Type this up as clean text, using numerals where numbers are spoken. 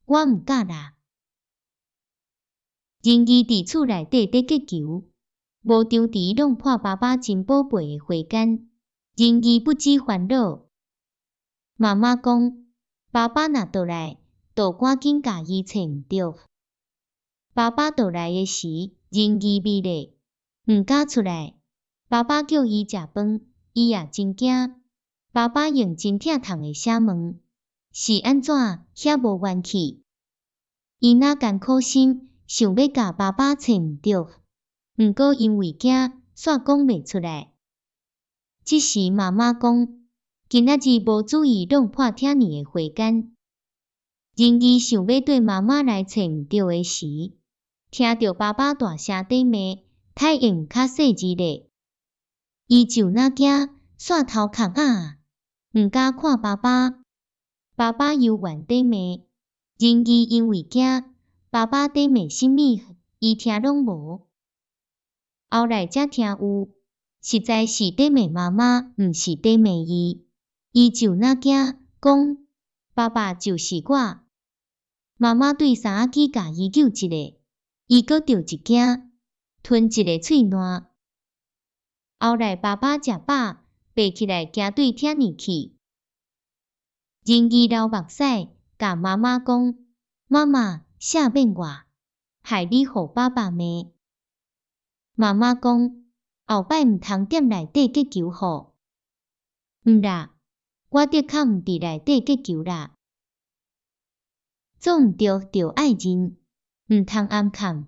我毋敢啦。仁義佇厝內底咧擊球，無張持弄破爸爸真寶貝的花桿。仁義不知煩惱。媽媽講，爸爸若倒來，就趕緊共伊揣毋著。爸爸倒來的時，仁義覕咧，毋敢出來。爸爸叫伊食飯，伊也真驚。爸爸用真疼痛的聲問：是按怎遐無元氣？伊若艱苦心想欲共爸爸揣毋著，毋過因為驚，煞講袂出來。這時媽媽講：今仔日無注意弄破疼你的花桿。仁義想欲綴媽媽來揣毋著的時，聽著爸爸大聲咧罵，太用較細膩咧。伊就若驚，煞頭殼仔，毋敢看爸爸。爸爸猶原咧罵，仁義因為驚，爸爸咧罵啥物，伊聽攏無。後來才聽有，實在是咧罵媽媽，毋是咧罵伊。伊就若驚，講爸爸就是我。媽媽對三仔機共伊揪一下，伊閣著一驚，吞一个喙瀾。後來爸爸食飽，爬起來行對疼你去。仁義流目屎，共媽媽講：媽媽，赦免我，害你予爸爸罵。媽媽講：後擺毋通踮內底擊球吼。毋啦，我的確毋佇內底擊球啦。做毋著就愛認，毋通掩崁。